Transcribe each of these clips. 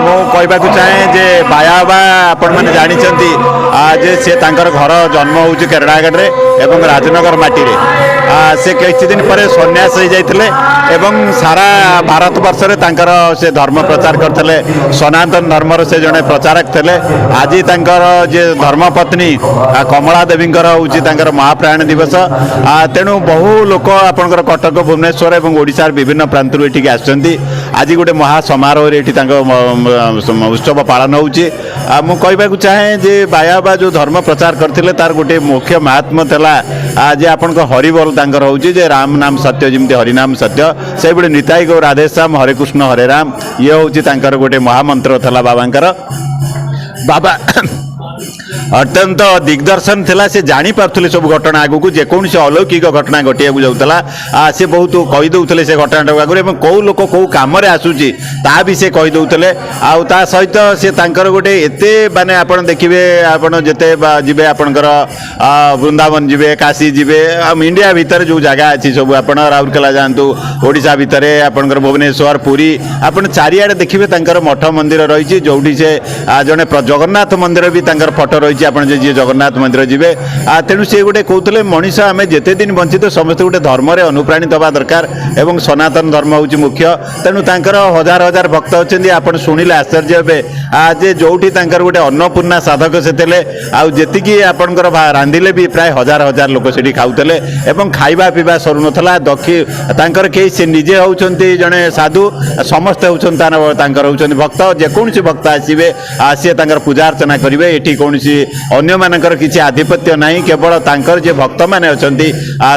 ମୁଁ କହିବାକୁ ଚାହେଁ ଯେ ବାୟାବା ଆପଣମାନେ ଜାଣିଛନ୍ତି ଯେ ସେ ତାଙ୍କର ଘର ଜନ୍ମ ହେଉଛି କେରଳାଗଡ଼ରେ ଏବଂ ରାଜନଗର ମାଟିରେ। ସେ କିଛି ଦିନ ପରେ ସନ୍ନ୍ୟାସ ହେଇଯାଇଥିଲେ ଏବଂ ସାରା ଭାରତବର୍ଷରେ ତାଙ୍କର ସେ ଧର୍ମ ପ୍ରଚାର କରିଥିଲେ। ସନାତନ ଧର୍ମର ସେ ଜଣେ ପ୍ରଚାରକ ଥିଲେ। ଆଜି ତାଙ୍କର ଯେ ଧର୍ମପତ୍ନୀ କମଳା ଦେବୀଙ୍କର ହେଉଛି ତାଙ୍କର ମହାପ୍ରୟାଣ ଦିବସ। ତେଣୁ ବହୁ ଲୋକ ଆପଣଙ୍କର କଟକ, ଭୁବନେଶ୍ୱର ଏବଂ ଓଡ଼ିଶାର ବିଭିନ୍ନ ପ୍ରାନ୍ତରୁ ଏଠିକି ଆସିଛନ୍ତି। ଆଜି ଗୋଟେ ମହା ସମାରୋହରେ ଏଠି ତାଙ୍କ ଉତ୍ସବ ପାଳନ ହେଉଛି। ଆଉ ମୁଁ କହିବାକୁ ଚାହେଁ ଯେ ବାୟାବା ଯେଉଁ ଧର୍ମ ପ୍ରଚାର କରିଥିଲେ, ତାର ଗୋଟିଏ ମୁଖ୍ୟ ମହାତ୍ମ୍ୟ ଥିଲା ଯେ ଆପଣଙ୍କ ହରିବୋଲ ତାଙ୍କର ହେଉଛି ଯେ ରାମ ନାମ ସତ୍ୟ, ଯେମିତି ହରିନାମ ସତ୍ୟ, ସେଇଭଳି ନିତାଇ ଗୌର ରାଧେଶ୍ୟାମ, ହରେ କୃଷ୍ଣ ହରେ ରାମ, ଇଏ ହେଉଛି ତାଙ୍କର ଗୋଟେ ମହାମନ୍ତ୍ର ଥିଲା ବାବାଙ୍କର। ବାବା ଅତ୍ୟନ୍ତ ଦିଗ୍ଦର୍ଶନ ଥିଲା। ସେ ଜାଣିପାରୁଥିଲେ ସବୁ ଘଟଣା ଆଗକୁ, ଯେକୌଣସି ଅଲୌକିକ ଘଟଣା ଘଟିବାକୁ ଯାଉଥିଲା, ସେ ବହୁତ କହିଦେଉଥିଲେ ସେ ଘଟଣାଟାକୁ ଆଗରୁ ଏବଂ କେଉଁ ଲୋକ କେଉଁ କାମରେ ଆସୁଛି, ତାହା ବି ସେ କହିଦେଉଥିଲେ। ଆଉ ତା ସହିତ ସେ ତାଙ୍କର ଗୋଟେ ଏତେ ମାନେ ଆପଣ ଦେଖିବେ, ଆପଣ ଯେତେ ଯିବେ, ଆପଣଙ୍କର ବୃନ୍ଦାବନ ଯିବେ, କାଶୀ ଯିବେ, ଆଉ ଇଣ୍ଡିଆ ଭିତରେ ଯେଉଁ ଜାଗା ଅଛି ସବୁ, ଆପଣ ରାଉରକେଲା ଯାଆନ୍ତୁ, ଓଡ଼ିଶା ଭିତରେ ଆପଣଙ୍କର ଭୁବନେଶ୍ୱର, ପୁରୀ, ଆପଣ ଚାରିଆଡ଼େ ଦେଖିବେ ତାଙ୍କର ମଠ ମନ୍ଦିର ରହିଛି, ଯେଉଁଠି ସେ ଜଣେ ଜଗନ୍ନାଥ ମନ୍ଦିର ବି ତାଙ୍କର ଫଟୋ ରହିଛି, ଆପଣ ଯେ ଯିଏ ଜଗନ୍ନାଥ ମନ୍ଦିର ଯିବେ। ତେଣୁ ସେ ଗୋଟେ କହୁଥିଲେ, ମଣିଷ ଆମେ ଯେତେ ଦିନ ବଞ୍ଚିତ ସମସ୍ତେ ଗୋଟେ ଧର୍ମରେ ଅନୁପ୍ରାଣିତ ହେବା ଦରକାର ଏବଂ ସନାତନ ଧର୍ମ ହେଉଛି ମୁଖ୍ୟ। ତେଣୁ ତାଙ୍କର ହଜାର ହଜାର ଭକ୍ତ ଅଛନ୍ତି। ଆପଣ ଶୁଣିଲେ ଆଶ୍ଚର୍ଯ୍ୟ ହେବେ ଯେ ଯେଉଁଠି ତାଙ୍କର ଗୋଟେ ଅନ୍ନପୂର୍ଣ୍ଣା ସାଧକ ସେ ଥିଲେ, ଆଉ ଯେତିକି ଆପଣଙ୍କର ରାନ୍ଧିଲେ ବି ପ୍ରାୟ ହଜାର ହଜାର ଲୋକ ସେଠି ଖାଉଥିଲେ ଏବଂ ଖାଇବା ପିଇବା ସରୁନଥିଲା। ଦକ୍ଷି ତାଙ୍କର କେହି, ସେ ନିଜେ ହେଉଛନ୍ତି ଜଣେ ସାଧୁ, ସମସ୍ତେ ହେଉଛନ୍ତି ତାଙ୍କର ହେଉଛନ୍ତି ଭକ୍ତ। ଯେକୌଣସି ଭକ୍ତ ଆସିବେ, ସିଏ ତାଙ୍କର ପୂଜା ଅର୍ଚ୍ଚନା କରିବେ। ଏଠି କୌଣସି ଅନ୍ୟମାନଙ୍କର କିଛି ଆଧିପତ୍ୟ ନାହିଁ। କେବଳ ତାଙ୍କର ଯେ ଭକ୍ତମାନେ ଅଛନ୍ତି,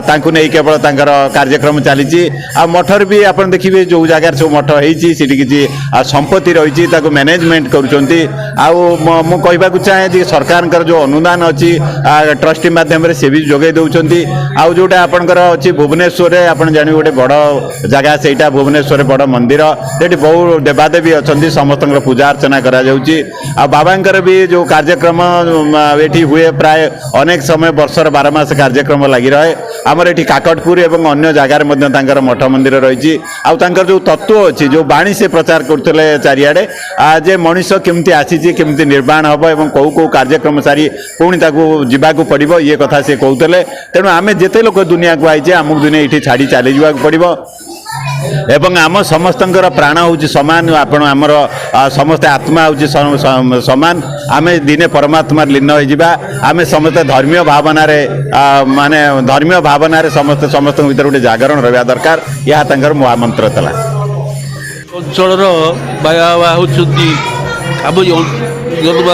ତାଙ୍କୁ ନେଇ କେବଳ ତାଙ୍କର କାର୍ଯ୍ୟକ୍ରମ ଚାଲିଛି। ଆଉ ମଠରେ ବି ଆପଣ ଦେଖିବେ, ଯେଉଁ ଜାଗାରେ ସବୁ ମଠ ହେଇଛି, ସେଠି କିଛି ସମ୍ପତ୍ତି ରହିଛି, ତାକୁ ମ୍ୟାନେଜମେଣ୍ଟ କରୁଛନ୍ତି। ଆଉ ମୁଁ କହିବାକୁ ଚାହେଁ ଯେ ସରକାରଙ୍କର ଯେଉଁ ଅନୁଦାନ ଅଛି, ଟ୍ରଷ୍ଟି ମାଧ୍ୟମରେ ସେ ବି ଯୋଗାଇ ଦେଉଛନ୍ତି। ଆଉ ଯେଉଁଟା ଆପଣଙ୍କର ଅଛି ଭୁବନେଶ୍ୱରରେ, ଆପଣ ଜାଣିବେ ଗୋଟେ ବଡ଼ ଜାଗା ସେଇଟା, ଭୁବନେଶ୍ୱରରେ ବଡ଼ ମନ୍ଦିର, ସେଠି ବହୁ ଦେବାଦେବୀ ଅଛନ୍ତି, ସମସ୍ତଙ୍କର ପୂଜା ଅର୍ଚ୍ଚନା କରାଯାଉଛି। ଆଉ ବାବାଙ୍କର ବି ଯେଉଁ କାର୍ଯ୍ୟକ୍ରମ ଏଠି ହୁଏ, ପ୍ରାୟ ଅନେକ ସମୟ ବର୍ଷର 12 ମାସ କାର୍ଯ୍ୟକ୍ରମ ଲାଗି ରହେ। ଆମର ଏଠି କାକଟପୁର ଏବଂ ଅନ୍ୟ ଜାଗାରେ ମଧ୍ୟ ତାଙ୍କର ମଠ ମନ୍ଦିର ରହିଛି। ଆଉ ତାଙ୍କର ଯେଉଁ ତତ୍ତ୍ୱ ଅଛି, ଯେଉଁ ବାଣୀ ସେ ପ୍ରଚାର କରୁଥିଲେ ଚାରିଆଡ଼େ, ଯେ ମଣିଷ କେମିତି ଆସିଛି, କେମିତି ନିର୍ବାଣ ହେବ ଏବଂ କେଉଁ କେଉଁ କାର୍ଯ୍ୟକ୍ରମ ସାରି ପୁଣି ତାକୁ ଯିବାକୁ ପଡ଼ିବ, ଇଏ କଥା ସେ କହୁଥିଲେ। ତେଣୁ ଆମେ ଯେତେ ଲୋକ ଦୁନିଆକୁ ଆଇଛେ, ଆମକୁ ଦୁନିଆ ଏଇଠି ଛାଡ଼ି ଚାଲିଯିବାକୁ ପଡ଼ିବ ଏବଂ ଆମ ସମସ୍ତଙ୍କର ପ୍ରାଣ ହେଉଛି ସମାନ। ଆପଣ ଆମର ସମସ୍ତେ ଆତ୍ମା ହେଉଛି ସମାନ। ଆମେ ଦିନେ ପରମାତ୍ମାରେ ଲୀନ ହେଇଯିବା। ଆମେ ସମସ୍ତେ ଧର୍ମୀୟ ଭାବନାରେ ମାନେ ଧର୍ମୀୟ ଭାବନାରେ ସମସ୍ତେ ସମସ୍ତଙ୍କ ଭିତରେ ଗୋଟେ ଜାଗରଣ ରହିବା ଦରକାର। ଏହା ତାଙ୍କର ମହାମନ୍ତ୍ର ଥିଲା। ଅଞ୍ଚଳର ବାୟା ବାବା ହେଉଛନ୍ତି ଆମ ଜନ୍ମ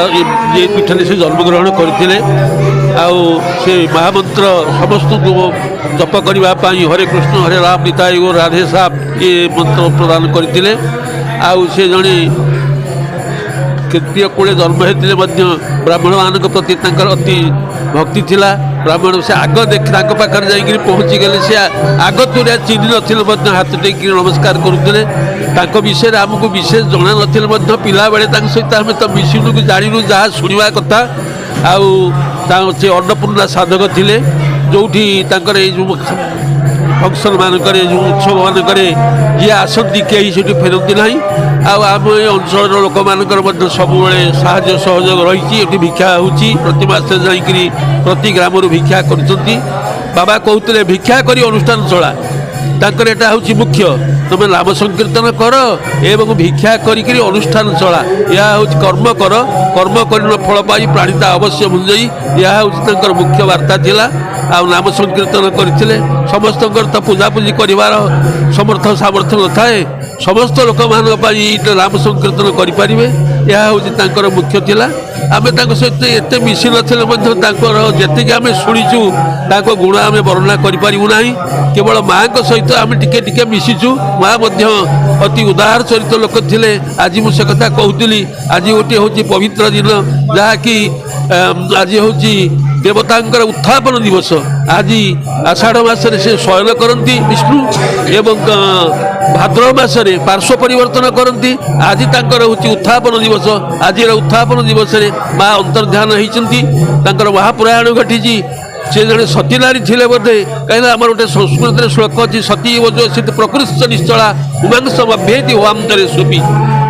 ଯେ ପୀଠରେ ସେ ଜନ୍ମଗ୍ରହଣ କରିଥିଲେ। ଆଉ ସେ ମହାମନ୍ତ୍ର ସମସ୍ତଙ୍କୁ ଜପ କରିବା ପାଇଁ ହରେ କୃଷ୍ଣ ହରେ ରାମ ନିତାଇ ଗୌର ରାଧେ ଶ୍ୟାମ, ଏ ମନ୍ତ୍ର ପ୍ରଦାନ କରିଥିଲେ। ଆଉ ସେ ଜଣେ କ୍ଷତ୍ରିୟ କୂଳେ ଜନ୍ମ ହେଇଥିଲେ ମଧ୍ୟ ବ୍ରାହ୍ମଣମାନଙ୍କ ପ୍ରତି ତାଙ୍କର ଅତି ଭକ୍ତି ଥିଲା। ବ୍ରାହ୍ମଣ ସେ ଆଗ ଦେଖି ତାଙ୍କ ପାଖରେ ଯାଇକରି ପହଞ୍ଚିଗଲେ, ସେ ଆଗତୁରିଆ ଚିହ୍ନି ନଥିଲେ ମଧ୍ୟ ହାତ ଟେକିକି ନମସ୍କାର କରୁଥିଲେ। ତାଙ୍କ ବିଷୟରେ ଆମକୁ ବିଶେଷ ଜଣା ନଥିଲେ ମଧ୍ୟ ପିଲାବେଳେ ତାଙ୍କ ସହିତ ଆମେ ତ ମିଶିନୁ କି ଜାଣିନୁ, ଯାହା ଶୁଣିବା କଥା। ଆଉ ସେ ଅନ୍ନପୂର୍ଣ୍ଣା ସାଧକ ଥିଲେ, ଯେଉଁଠି ତାଙ୍କର ଏଇ ଯେଉଁ ଫଙ୍କସନ୍ ମାନଙ୍କରେ, ଯେଉଁ ଉତ୍ସବ ମାନଙ୍କରେ ଯିଏ ଆସନ୍ତି, କେହି ସେଠି ଫେରନ୍ତି ନାହିଁ। ଆଉ ଆମ ଏ ଅଞ୍ଚଳର ଲୋକମାନଙ୍କର ମଧ୍ୟ ସବୁବେଳେ ସାହାଯ୍ୟ ସହଯୋଗ ରହିଛି। ଏଠି ଭିକ୍ଷା ହେଉଛି, ପ୍ରତି ମାସରେ ଯାଇକରି ପ୍ରତି ଗ୍ରାମରୁ ଭିକ୍ଷା କରୁଛନ୍ତି। ବାବା କହୁଥିଲେ, ଭିକ୍ଷା କରି ଅନୁଷ୍ଠାନ ଚଳା। ତାଙ୍କର ଏଇଟା ହେଉଛି ମୁଖ୍ୟ। ତୁମେ ନାମ ସଂକୀର୍ତ୍ତନ କର ଏବଂ ଭିକ୍ଷା କରିକିରି ଅନୁଷ୍ଠାନ ଚଳା, ଏହା ହେଉଛି କର୍ମ କର। କର୍ମ କରିଣ ଫଳ ପାଇ ପ୍ରାଣିତା ଅବଶ୍ୟ ଭୁଞ୍ଜଇ, ଏହା ହେଉଛି ତାଙ୍କର ମୁଖ୍ୟ ବାର୍ତ୍ତା ଥିଲା। ଆଉ ନାମ ସଂକୀର୍ତ୍ତନ କରିଥିଲେ। ସମସ୍ତଙ୍କର ତ ପୂଜାପୂଜି କରିବାର ସମର୍ଥ ସାମର୍ଥ୍ୟ ନଥାଏ। ସମସ୍ତ ଲୋକମାନଙ୍କ ପାଇଁ ଏଇଟା ନାମ ସଂକୀର୍ତ୍ତନ କରିପାରିବେ, ଏହା ହେଉଛି ତାଙ୍କର ମୁଖ୍ୟ ଥିଲା। ଆମେ ତାଙ୍କ ସହିତ ଏତେ ମିଶି ନଥିଲେ ମଧ୍ୟ ତାଙ୍କର ଯେତିକି ଆମେ ଶୁଣିଛୁ, ତାଙ୍କ ଗୁଣ ଆମେ ବର୍ଣ୍ଣନା କରିପାରିବୁ ନାହିଁ। କେବଳ ମାଆଙ୍କ ସହିତ ଆମେ ଟିକେ ଟିକେ ମିଶିଛୁ। ମା ମଧ୍ୟ ଅତି ଉଦାର ଚରିତ୍ର ଲୋକ ଥିଲେ। ଆଜି ମୁଁ ସେ କଥା କହୁଥିଲି। ଆଜି ଗୋଟିଏ ହେଉଛି ପବିତ୍ର ଦିନ, ଯାହାକି ଆଜି ହେଉଛି ଦେବତାଙ୍କର ଉତ୍ଥାପନ ଦିବସ। ଆଜି ଆଷାଢ଼ ମାସରେ ସେ ଶୟନ କରନ୍ତି ବିଷ୍ଣୁ ଏବଂ ଭାଦ୍ରବ ମାସରେ ପାର୍ଶ୍ୱ ପରିବର୍ତ୍ତନ କରନ୍ତି। ଆଜି ତାଙ୍କର ହେଉଛି ଉତ୍ଥାପନ ଦିବସ। ଆଜିର ଉତ୍ଥାପନ ଦିବସରେ ମା ଅନ୍ତର୍ଧ୍ୟାନ ହେଇଛନ୍ତି, ତାଙ୍କର ମହାପ୍ରୟାଣ ଘଟିଛି। ସେ ଜଣେ ସତୀ ନାରୀ ଥିଲେ ବୋଧେ, କାହିଁକିନା ଆମର ଗୋଟେ ସଂସ୍କୃତରେ ଶ୍ଲୋକ ଅଛି, ସତୀ ସେ ପ୍ରକୃତ ନିଶ୍ଚଳା ଉମାଂସ ମଭ୍ୟେତି ହୋଆନ୍ତରେ ସୁପି।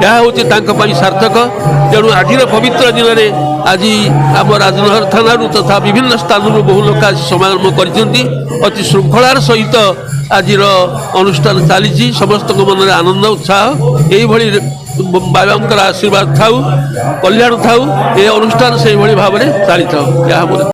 ଏହା ହେଉଛି ତାଙ୍କ ପାଇଁ ସାର୍ଥକ। ତେଣୁ ଆଜିର ପବିତ୍ର ଦିନରେ ଆଜି ଆମ ରାଜନଗର ଥାନାରୁ ତଥା ବିଭିନ୍ନ ସ୍ଥାନରୁ ବହୁ ଲୋକ ଆସି ସମାଗମ କରିଛନ୍ତି। ଅତି ଶୃଙ୍ଖଳାର ସହିତ ଆଜିର ଅନୁଷ୍ଠାନ ଚାଲିଛି। ସମସ୍ତଙ୍କ ମନରେ ଆନନ୍ଦ ଉତ୍ସାହ। ଏଇଭଳି ବାବାଙ୍କର ଆଶୀର୍ବାଦ ଥାଉ, କଲ୍ୟାଣ ଥାଉ, ଏ ଅନୁଷ୍ଠାନ ସେଇଭଳି ଭାବରେ ଚାଲିଥାଉ, ଏହା ମୋର